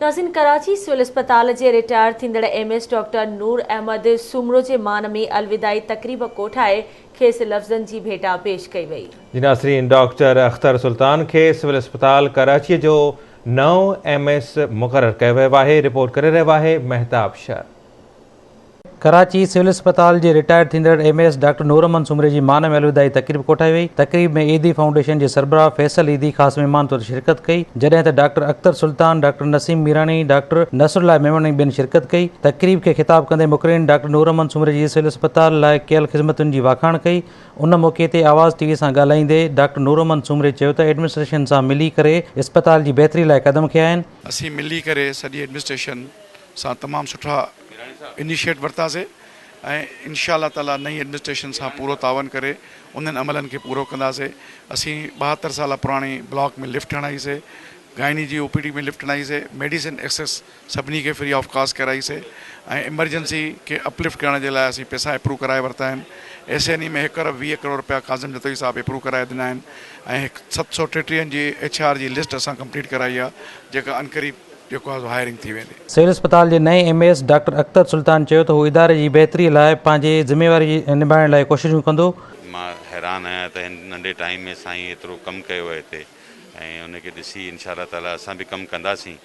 ناظرين ڪراچي سول اسپتال جي رٽائر ٿيندڙ M S doctor Noor Ahmed Soomro جي مان ۾ الوداعي تقريب ڪوٺائي کيس لفظن جي ڀيٽا پيش ڪئي وئي. جي ناظرين ڊاڪٽر اختر سلطان کي سول اسپتال ڪراچي جو نئون ايم ايس مقرر ڪيو ويو آهي رپورٽ ڪري رهيو آهي مهتاب شر. ڪراچي سول اسپتال جي رٽائرڊ ٿيندڙ M S doctor Noor Ahmed سومري جي مان ۾ الوداعي تقريب ڪوٺائي وئي. تقريب ۾ ايڌي فائونڊيشن جي سربراهه فيصل ايڌي خاص مهمان طور شرڪت ڪئي، جڏهن ته doctor Akhtar Sultan, doctor Naseem Mirani, doctor Nasrullah Memon ۽ ٻين شرڪت ڪئي. تقريب کي خطاب ڪندي مقررين ڊاڪٽر نور احمد سومري جي سول اسپتال لاء ڪيل خدمتن جي واکاڻ ڪئي. ان موقعي تي آواز ٽي وي سان ڳالهائيندي ڊاڪٽر نور احمد سومري چيو ته ايڊمنسٽريشن سان ملي ڪري اسپتال جي بهتري لاء قدم کنيا آهن. اسين ملي ڪري سڄي ايڊمنسٽريشن سان تمام سٺا انيشيٽ ورتاسي ۽ انشاء الله تعالي نئين ايڊمنسٽريشن سان پورو تعاون ڪري انهن عملن کي پورو ڪنداسي اسين 72 سالا پراڻي بلاڪ ۾ لفٽ هڻائي سي گائني جي او پي ڊي ۾ لفٽ هڻائي سي ميڊيسن ايڪسيس سڀني کي فري آف ڪاسٽ ڪرائي سي ۽ ايمرجنسي کي اپلفٽ ڪرڻ جي لاء اسين پئسا اپروو ڪرائي ورتا آهن ايس اين اي ۾ هڪ ارب 20 ڪروڙ رپيا ڪاظم جتوئي صاحب اپروو ڪرائي ڏنا آهن ۽ هڪ 733 جي ايڇ آر جي لسٽ اسان ڪمپليٽ ڪرائي آهي جيڪا عنقريب جيڪو آهي سو هائرنگ ٿي ويندي. سول اسپتال جي نئين ايم ايس ڊاڪٽر اختر سلطان چيو ته هو اداري جي بهتري لاء پنهنجي ذميواري نڀائڻ لاء ڪوششون ڪندو. مان حيران آهيان ته هن ننڍي ٽائيم ۾ سائين ايترو ڪم ڪيو آهي هتي ۽ ان کي ڏسي انشاء الله تعالي اسان به ڪم ڪنداسين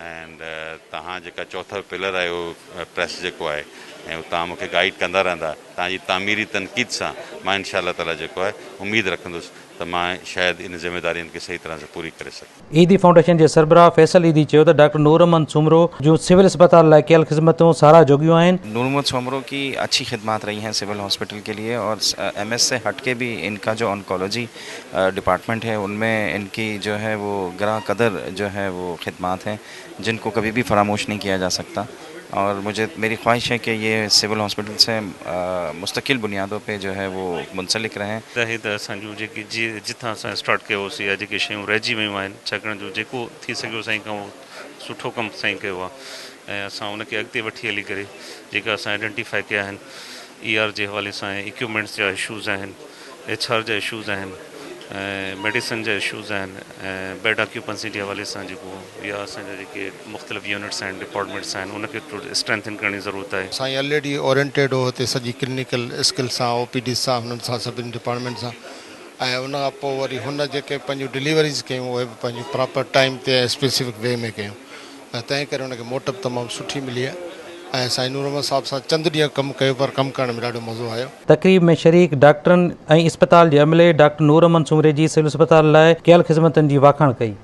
اينڊ توهان جيڪا چوٿو پلر آهي اهو پريس جيڪو آهي ۽ اهو توهان مون کي گائيڊ ڪندا رهندا توهان جي تعميري تنقيد سان مان انشاء الله تعالي جيڪو آهي اميد رکندس ته مان شايد ان ذميدارين کي صحيح طرح سان پوري ڪري سگهان. ايڌي فائونڊيشن جي سربراهه فيصل ايڌي چيو ته ڊاڪٽر نور احمد سومرو جون سول اسپتال لاء ڪيل خدمتون ساراهه جوڳيون آهن. نور محمد سومرو ڪي اڇي خدمات رهي هين سول هاسپيٽل ڪي ليي اور ايم ايس سي هٽ ڪي ڀي ان ڪا جو اونڪولوجي ڊپارٽمينٽ هي ان مين ان ڪي جو هي وو گران قدر جو هي وو خدمات هين جن ڪو ڪڀي ڀي فراموش نهين ڪيا جا سڪتا اور مجهي ميري خواهش هي ڪي يي سول هاسپيٽل سي مستقل بنيادون پي جو هي وو منسلڪ رهين. ته هي ته اسان جون جيڪي جي جتان اسان اسٽارٽ ڪيو هوسي يا جيڪي شيون رهجي ويون آهن ڇاڪاڻ جو جيڪو ٿي سگهيو سائين کان اهو سٺو ڪم سائين ڪيو آهي ۽ اسان ان کي اڳتي وٺي هلي ڪري جيڪا اسان آئيڊنٽيفائي ڪيا آهن اي آر جي حوالي سان ۽ اڪيوپمينٽس جا اشوز آهن ايڇ آر جا اشوز آهن ۽ ميڊيسن جا اشوز آهن ۽ بيڊ آڪيوپنسي جي حوالي سان جيڪو يا اسان جا جيڪي مختلف يونٽس آهن ڊپارٽمينٽس آهن ان کي ٿورو اسٽرينٿن ڪرڻ جي ضرورت آهي. سائين الريڊي اورينٽيڊ هو هتي سڄي ڪلينيڪل اسڪل سان او پي ڊيز سان هنن سان سڀني ڊپارٽمينٽ سان ۽ ان کان پوء وري هن جيڪي پنهنجون ڊليوريز ڪيون اهي به پنهنجون پراپر ٽائيم تي ۽ اسپيسفڪ وي ۾ ڪيون ۽ تنهن ڪري هن کي موٽ به تمام سٺي ملي آهي ۽ سائين نور محمد صاحب سان چند ڏينهن ڪم ڪيو پر ڪم ڪرڻ ۾ ڏاڍو مزو آيو. تقريب ۾ شريڪ ڊاڪٽرن ۽ اسپتال جي عملي ڊاڪٽر نور محمد سومري جي سول اسپتال لاء ڪيل خدمتن جي واکاڻ ڪئي.